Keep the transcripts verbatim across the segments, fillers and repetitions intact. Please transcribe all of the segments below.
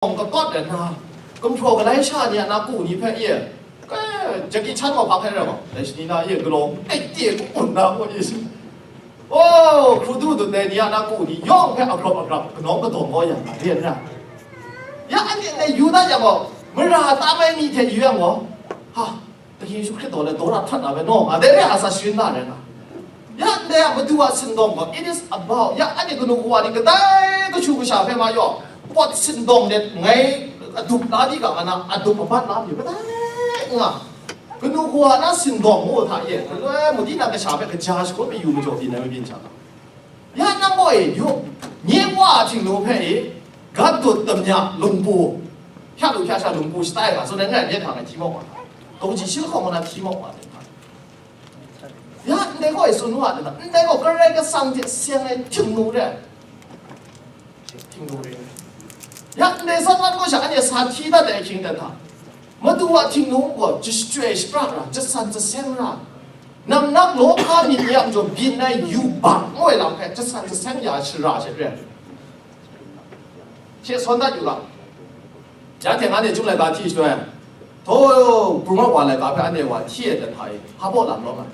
Gawng kapawt ai na, gumhpraw galai sha ni a na ku ni hpe e, e, Jackie Chan gaw hpa hkai rai gaw, dai shani na e galaw kai te ku un na gaw e si. O, hkru du dut ai ni a na ku ni yawng hpe agrawp agrap, kanawng kadawng gaw yang na re na. Ya anhte ndai yu dat yang gaw, mara tam ai ni hte yu yang gaw, ha, Kaning Yesu Hkristu le daw ra htat na bai naw nga, dai re a sa sharin na rai nga. Ya ndai a Madu a sindawng gaw, it is about, ya anhte kanu kawa ni kadai kashu kasha hpe ma yaw, pawt sindawng let ngai adup la di ga, ana adup abat la mi kadai nga. Kanu kawa na sindawng mu hta e, galoi mu di na kasha hpe kaja shakut mayu majaw di na mabyin sha ga. Ya nang gaw e yu, nye Wa a Htingnu hpe e, gat dut damya lungpu, hpyak lu hpyak sha lungpu shatai ga, tsun ai ngai myit hta ngai hti mawk wa, kawng ji shi lahkawng na hti mawk wa, ya ndai gaw e tsun wa, ndai gaw Karai Kasang hte seng ai Htingnu re, Htingnu re. Ya ndai san wan gaw sha, anhte sa hti dat ai ahkying dan hta, Madu a Htingnu gaw chyoi shapra ra, jasan jaseng ra, namnak lawhpa myit ni a majaw byin ai yubak ngu ai lam hpe jasan jaseng ya shara she re. She sawn dat yu ga. Ya hte anhte Chyum laika hti shaloi, htaw, Burma wa laika hpe anhte wa hti ai dan hta e, hpa baw lam lawm ai.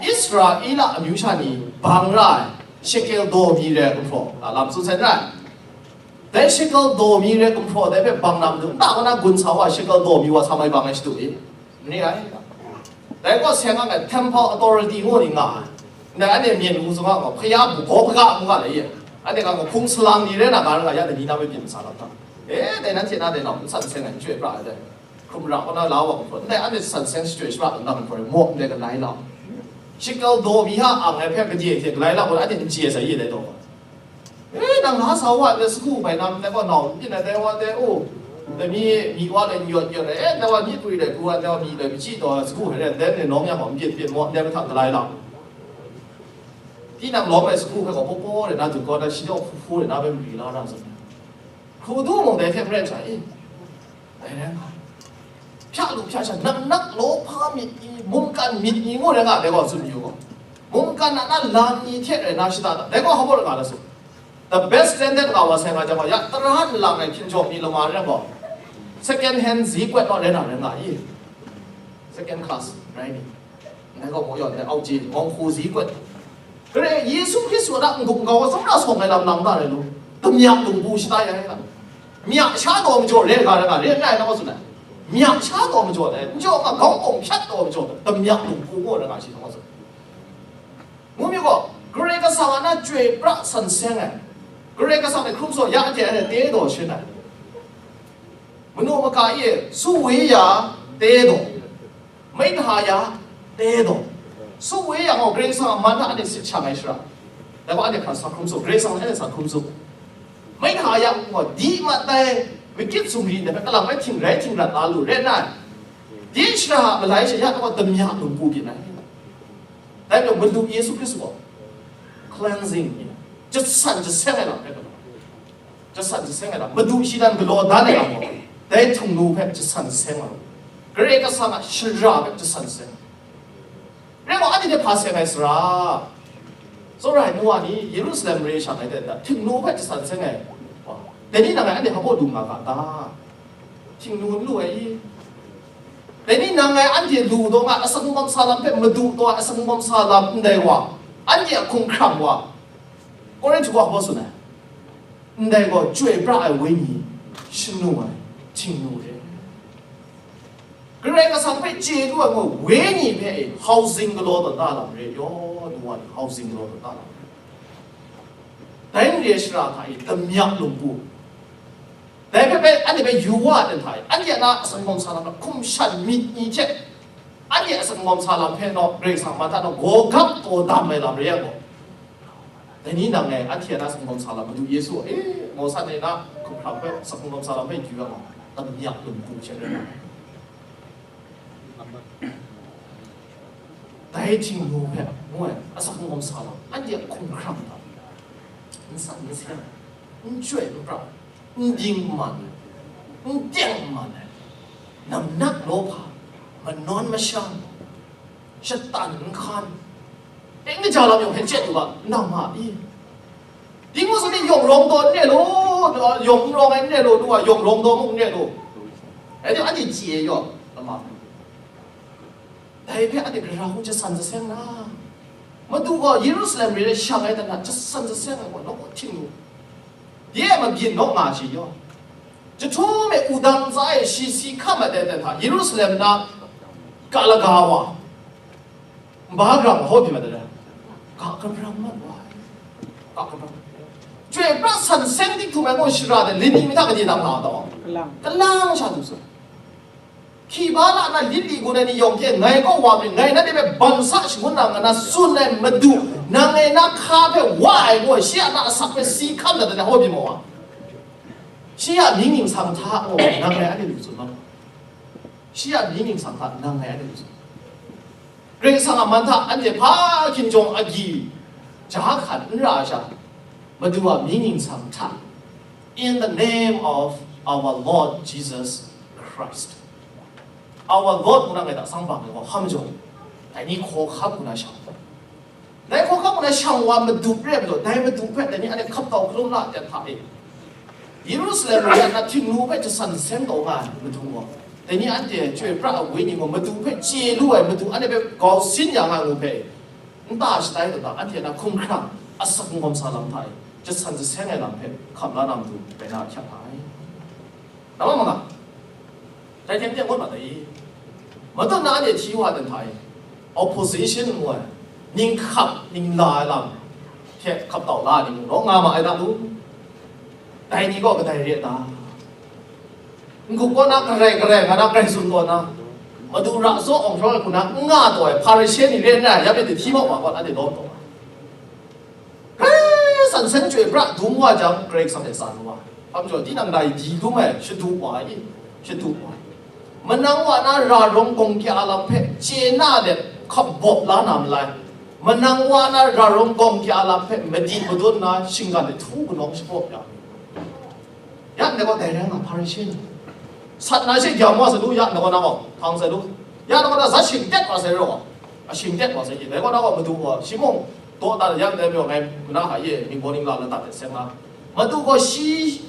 Israela amyu sha ni bang ra ai, shekel daw mi re ai gumhpraw, a lam tsun sai n rai. Dai shekel daw mi re gumhpraw dai hpe bang na matu, nta kaw na gun sa wa shekel daw mi wa sa mai bang ai shadu i? N re ai. Dai gaw seng ang ai temple authority ngu ni nga ai. Ndai anhte myen hku zung a gaw, hkaya bu gaw hpaga ngu ga lai ye. Anhte nga gaw hpung salang ni rai na ga rai nga, ya dai ni na bai byin sa lam ta. E, dai nanhte na dai nau, n san seng ai, n chyoi pra ai dai. Hkrum ra kaw na la wa gumhpraw, ndai anhte san seng shachyoi shapra n dang gumhpraw, maw ndai galai lau. Shekel daw mi hta ang ai hpe gade hte galai lau gaw, anhte n chye sai ye dai taw gaw. E, nang la sa wa, ndai sagu bai nam, ndai gaw nau n byin ai, dai wa, dai u, dai mi, mi wa lai n yawt yawt ai, e, ndai wa mi pwi lai pru ai, ndai wa mi lai pachyi taw ai, sagu hpe rai, ndai ni nawng yang gaw n byin byin maw, ndai mahtang galai lam. Tinang lawm ai sagu hpe gaw paw paw rai na dun kau, dai shi daw hpu hpu rai na hpe mari la na zawn, hkru du mung dai hte maren sha i? Dai rai nga ai. Hpya lu hpya sha, namnak lawhpa myit ni, mungkan myit ni ngu rai nga ai, dai gaw tsun yu gaw. Mungkan a na lam ni hte rai na shada da, dai gaw hpa baw rai nga na su. The best standard nga wa sai nga jang gaw, ya tara nlang ai hkinjawng mi lama rai gaw, second hand zi kwat naw rai na rai nga i? Second class rai ni? Ndai gaw maw yawn ai, au ji, ngawng hku zi kwat. Karai Yesu Hkristu a n-gup nkau a tsawra sawng ai lam lang da rai lu, damyak lungpu shatai ai ga, myak sha taw majaw re ga rai ga, re n rai na wa tsun ai. Myak sha taw majaw ai, n jaw nga, gawng kawng hpyat taw majaw, damyak lungpu ngu rai ga shi na wa tsun. Ngu mi gaw, Karai Kasang a na chyoi pra san seng ai, Karai Kasang hte hkrum saw ya hte ai te daw shin ai. Manu maka e su we ya te daw, mai hta ya te daw, su we yang gaw Karai Kasang a man hta anhte sit shang ai shara, dai gaw anhte hkra sa hkrum su, Karai Kasang anhte sa hkrum su. Mai hta ya gaw di mat ai, makit sumri ndai hpe kalang rai hting rai hting rat la lu rai nna, di shara a malai sha ya gaw damya lungpu byin ai. Dai majaw Madu Yesu Hkristu gaw cleansing, jasan jaseng ai lam hpe galaw. Jasan jaseng ai lam, madu shi dan galaw dan ai lam gaw, dai Htingnu hpe jasan jaseng ai, Karai Kasang a shara hpe jasan jaseng ai. Rai gaw, anhte hpa seng ai sara, tsawra ai nu wa ni Yerusalem mare shang ai hte, Htingnu hpe jasan jaseng ai, dai ni nang ngai anhte hpa baw lu nga ga ta? Htingnu n lu ai i? Dai ni nang ngai anhte lu taw nga, asak n gawm sa lam hpe madu taw ai asak n gawm sa lam ndai wa, anhte a hkumhkrang wa, Korinhtu wa hpa tsun ai. Ndai gaw, chyoi pra ai wenyi shanu ai Htingnu re. Karai Kasang hpe chye lu ai gaw, wenyi hpe e housing galaw tawn da lam re, yaw, nu wa ni housing galaw tawn da lam re. Dai n re ai shara hta e damyak lungpu, dai hpe bai, anhte bai yu wa ai hta e, anhte a na asak n gawm sa lam hpe hkum shan myit ni hte, anhte asak n gawm sa lam hpe naw, Karai Kasang man hta naw, gaw gap taw dam ai lam re yang gaw, dai ni nang e, anhte a na asak n gawm sa lam, Madu Yesu, e, Mawsa ni na hkumhkrang hpe asak n gawm sa lam hpe yu yang gaw, damyak lungpu hte rai nga ai. Dai Htingnu hpe, ngu ai, asak n gawm sa lam, anhte a hkumhkrang hta, n san n seng, n chyoi n pra, n ding n man ai, n teng n man ai, namnak lawhpa, manawn mashan, shatan n hkan, ding kaja lam yawng hpe chye lu ga, nang ma i? Ding wa sa ni yawng rawng tawn n re law, Yawng n rawng ai n re law, nu a yawng rawng daw mung n re law. Rai timung, anhte chye yaw, lama. Dai hpe anhte gara hku jasan jaseng na, Madu gaw Yerusalem re ai shang ai dan hta jasan jaseng ai gaw, nawku htingnu, de ai mabyin naw nga shi yaw. Jahtum e wudang ntsa e shi si hkam ai dan hta, Yerusalem na ga laga wa, nba grang hkaw byin mat ai, ga kabram mat wa ai. Ga kabram. Chyoi pra san seng dik htum ai gaw shara de, lani mi hta gade dang la taw? Kalang. Kalang sha du sa. Hki ba la na lit li gun ai ni yawng hte ngai kaw wa mi, ngai nanhte hpe ban sa shangun na nga na tsun ai Madu, nang e na hka hpe wa ai gaw, shi a na asak hpe si hkam dat ai hkaw byin maw? Shi a mying ningsang hta gaw nang ngai anhte lu tsun ma? Shi a mying ningsang hta nang ngai anhte lu tsun. Karai Kasang a man hta anhte hpa hkinjawng agyi ja hkan n ra ai sha, Madu a mying ningsang hta, in the name of our Lord Jesus Christ. Our Lord ngu na ngai hta sang bang ai gaw hpa majaw, dai ni hkawhkam ngu na shang, dai hkawhkam ngu na shang wa Madu re ai majaw, dai Madu hpe dai ni anhte hkap tau hkalum la ai hta e, Yerusalem mare na htingnu hpe jasan jaseng taw nga ai Madu gaw, dai ni anhte chyoi pra ai wenyi gaw Madu hpe chye lu ai, Madu anhte hpe grau sin ya nga ai ngu hpe, nta shatai taw ta, anhte na hkumhkrang asak n gawm sa lam hta e, jasan jaseng ai lam hpe hkam la na Madu rai na ahkyak nga ai. Namma manga, dai hte made ngut ma ta i? Matut na anhte hti wa dan hta e, opposition ngu ai, ninghkap ningla ai lam hte hkap tau la ai ni mung rawng nga ma ai ta lu? Dai ni gaw kadai re a ta? N-gup kaw na garai garai nga na, grai tsun taw na, Madu ra zaw awng hrawng ai hku na n nga taw ai Hparishe ni re n rai, ya myit hti mau ma gaw, anhte lawm taw ai. Grai san seng chyoi pra dum wa jang, Karai Kasang hte tsan wa ai. Hpa majaw, tinang lai di dum ai, shadu wa ai, shadu wa ai. Manang wa na ra rawng gawng kya lam hpe chye na let hkap bawp la na malai, manang wa na ra rawng gawng kya lam hpe madit madun na shinggan hte htu kanawng shabawp ya. Ya ndai gaw dai rai nga, Hparishe ni. Sat na she gyam wa sa du, ya ndai gaw na gaw, hpang sa du. Ya ndai gaw na za shingtet wa sai raw, a shingtet wa sai, dai gaw na gaw Madu gaw shi mung dawdan ya ndai majaw ngai, ngu na hka ye, mingbaw ningla ladat de seng na. Madu gaw shi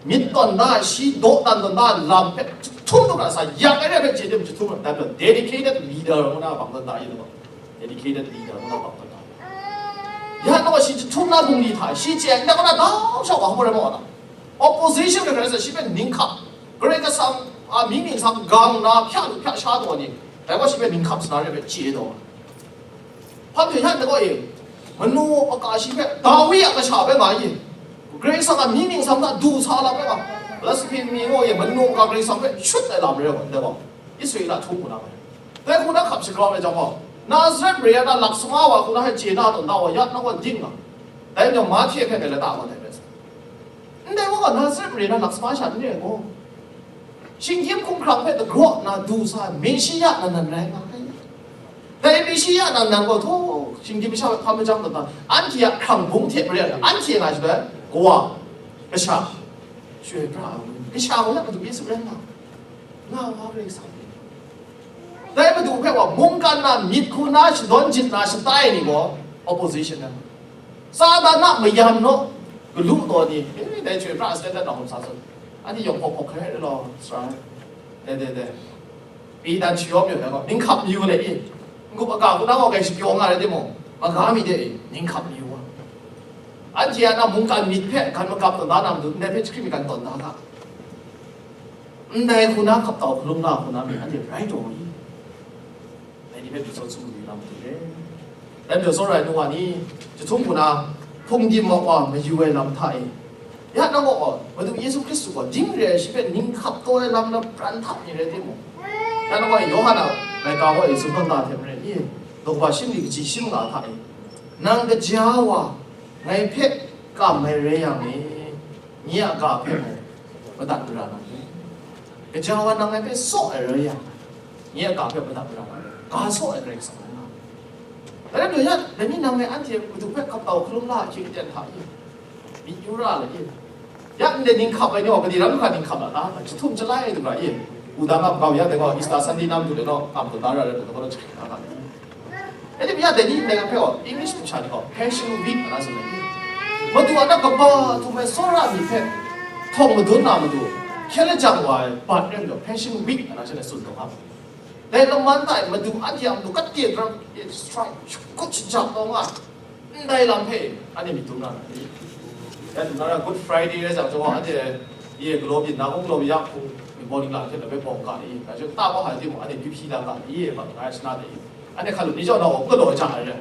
myit tawn da, shi dawdan tawn da lam hpe jahtum du ra sa, yak ai rai hpe chye tim jahtum ra, dai majaw dedicated leader ngu na bang tawn da ye, dai gaw. Dedicated leader ngu na bang tawn da. Ya gaw shi jahtum na bungli hta, shi chye ai, ndai gaw na dau shau wa hkawm rai maw na? Opposition rai rai sa, shi hpe ninghkap, Karai Kasang a mying ningsang gang na hpya lu hpya sha taw ni, dai gaw shi hpe ninghkap sa na rai hpe chye taw. Hpa myu hta gaw e, manu maka shi hpe, Dawi a kasha hpe nga i, Karai Kasang a mying ningsang hta du sa lam rai nga, blasphemy ngu e, manu maka Karai Kasang hpe shut ai lam rai gaw, ndai gaw, Israela htum hku na bai. Dai hku na hkap shagrau ai jang gaw, Nazaret mare na lak sama wa hku na hpe chye na tawn da wa, ya na gaw ding nga, dai majaw Mahte hpe dai lata gaw dai rai sa. Ndai wa gaw Nazaret mare na lak sama sha n re ai gaw, shinggyim hkumhkrang hpe dagraw nna du sa ai Meshiya nan nan rai nga ai. Dai Meshiya nan nan gaw, htaw, shinggyim masha hpe hpa majang dat na, anhte a hkrang bung hte maren, anhte nga shi bai, Kawa, Kasha, Chyoi Pra ai Wenyi, Kasha gaw ya Madu Yesu rai nga, nga wa Karai Kasang. Dai Madu hpe gaw mungkan na myit hku na shadawn jit na shatai ai ni gaw opposition ai. Satan a mayam naw galu taw ni, eh, dai Chyoi Pra a standard na hkawm sa tsun. Anhte yawng hkawk hkawk hkrai law, sara. Dai, dai, dai. Pyi dan shayawm yu ai gaw, ninghkap mayu le i. N-gup aga hku na gaw, grai shapyaw nga rai timung, maga mi de i, ninghkap mayu wa. Anhte a na mungkan myit hpe gan magap tawn da na matu, ndai hpe jahkring mi gan tawn da ga. Ndai hku na hkap tau hkalum la hku na myit anhte rai taw i? Dai ni hpe pyi tsaw tsun lu lam hte re. Dai majaw, tsawra ai nu wa ni, jahtum hku na hpung dim ma wa mayu ai lam hta e, ya nang gaw, Madu Yesu Hkristu gaw ding re ai, shi hpe ninghkap taw ai lam na pran hta mi rai timung, ya nang gaw, Yawhan a laika gaw e tsun tawn da hte maren i, daw kaba shi mali kaji shi manga hta e, nang gaja wa ngai hpe kam ai rai yang e, nye a ga hpe mung madat mara na re. Gaja wa nang ngai hpe saw ai rai yang, nye a ga hpe madat mara na re. Ga saw ai Karai Kasang rai nga ai. Dai rai nna, dai ni nang ngai anhte Madu hpe hkap tau hkalum la ai hkying aten hta e, myit yu ra ai e. Ya ndai ninghkap ai ni gaw, kadi ram hkra ninghkap la ta? Jahtum jalai ai du ra e. Wudang a bau ya dai gaw, Easter Sunday nam du le naw, kam tawn da ra rai, dai gaw, jahkring da ga. Anhte ya dai ni ndai hpe gaw, English masha ni gaw Passion Week nga na tsun ai. Madu a na kaba htum ai tsawra mi hpe Htawng madun na matu, hkyen lajang wa ai bat rai majaw, Passion Week ana shanhte tsun taw nga. Dai laman hta e matu anhte a matu kate daram e strike, shakut shajak taw nga, ndai lam hpe anhte myit dum ra na ni? Ya, dum na ra Good Friday rai jang, anhte ye galaw byin na, galaw ya hku, bawng ningla hte labai bawng ga ni, ga jang ta wa hai timung, anhte byi hpyi la ga ni, bat nga ai shana de, anhte hkalup ni jau na wa galaw ja ai re.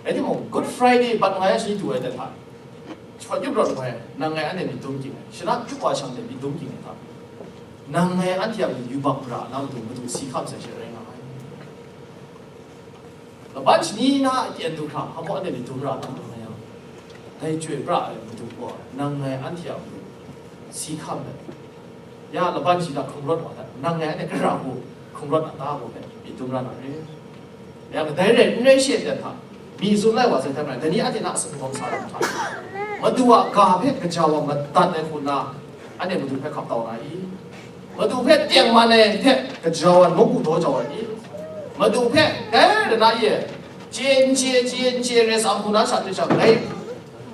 Rai timung, Good Friday bat nga ai shani du ai dan hta, shawt yup rawt ngai, nang ngai anhte myit dum ging ai, shana yup wa shang de myit dum ging ai hta, nang ngai anhte a matu yubak ra na matu, matu si hkam sai she rai nga ai. Laban shani na a kyen du hkra, hpabaw anhte myit dum ra na matu nga yang, dai chyoi pra ai matu gaw, nang ngai anhte a matu si hkam ai. Ya, laban shi na hkrung rawt wa hta, nang ngai anhte gara hku hkrung rawt na ta gaw hpe myit dum ra na re. Ya, kadai rai n rai she ai hta, mi tsun lai wa sai hta rai, dai ni anhte na a singkawm sa lam hta, matu a ga hpe gaja wa madat ai hku na, anhte matu hpe hkap tau na i? Matu hpe tengman ai hte gaja wa nawku daw jau ai i? Matu hpe dai rai na ye, chye n chye, chye n chye, rai sa hku na sha hte sha rai.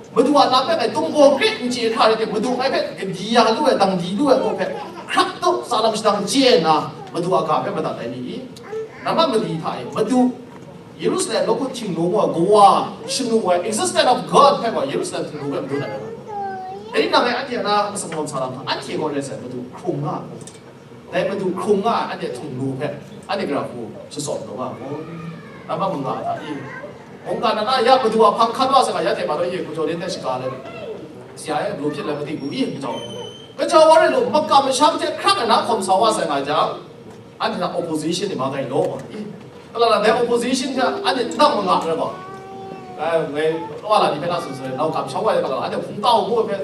Madu a lam hpe ngai tumgaw krit n chye hkra rai timung, madu ngai hpe gadi ya lu ai, dang di lu ai gaw hpe, hkrak tup tsa lam shadang chye nna, madu a ga hpe madat ai ni i? Nambat mali hta e, madu, Yerusalem nawku htingnu gaw, kawa shanu ai, existence of God hpe gaw, Yerusalem htingnu hpe madun ai. Dai nang e anhte a na masang lam sa lam hta, anhte gaw rai sai, madu hkrung nga ai. Dai madu hkrung nga ai anhte htingnu hpe, anhte gara hku shatsawm taw nga ai gaw, nambat manga hta i? Mungkan na na ya madu a hpang hkan wa sai nga, ya hte ma taw ye, hku jaw den de shaga let, si ya e, galu hpyit lai mati ngu i, kajau, kajau wa rai lu, makam masham hte hkrak ai na hkawm sa wa sai nga jang, anhte hta opposition ni ma gai law i? Kala na dai opposition hte anhte n dang manga rai gaw, ai, ngai, wa la ni hpe na tsun sai, nau kamsham wa ai kala na, anhte hpung tau ngu ai hpe,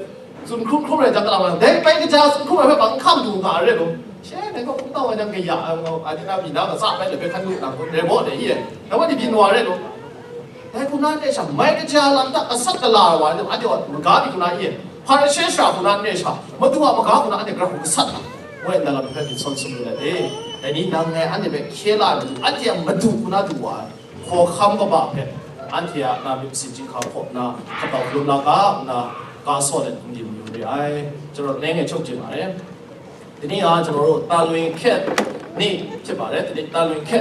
tsun hkrum hkrum rai jang, kala wa dai bai kaja tsun hkrum ai hpe bang hkam du nga ai rai lu. She, dai gaw hpung tau ai jang kaya ai, anhte na mi na matsa bai le hpe hkan lu na, rai baw de i e, dai wa ni byin wa rai lu. Dai hku na ndai sha, mai kaja lam hta gasat gala ai wa, anhte wa maga myit hku na i e, Hparishe sara hku na ndai sha, madu a maga hku na anhte gara hku gasat na, woi nna lam hpe myit sawn sumlu let e. Dai ni nang ngai anhte hpe hkye la ai madu, anhte a madu hku na du wa ai hkawhkam kaba hpe, anhte a na myit masin chyinghka hkaw nna, hkap dau hkalum la ga nna, ga saw let n dim yu re ai.ကျွန်တော် နည်းငယ်ချုပ်ချင်ပါတယ်။ ဒီနေ့က ကျွန်တော်တို့ တန်လွင်ခက်နေ့ ဖြစ်ပါတယ်။ ဒီနေ့ တန်လွင်ခက်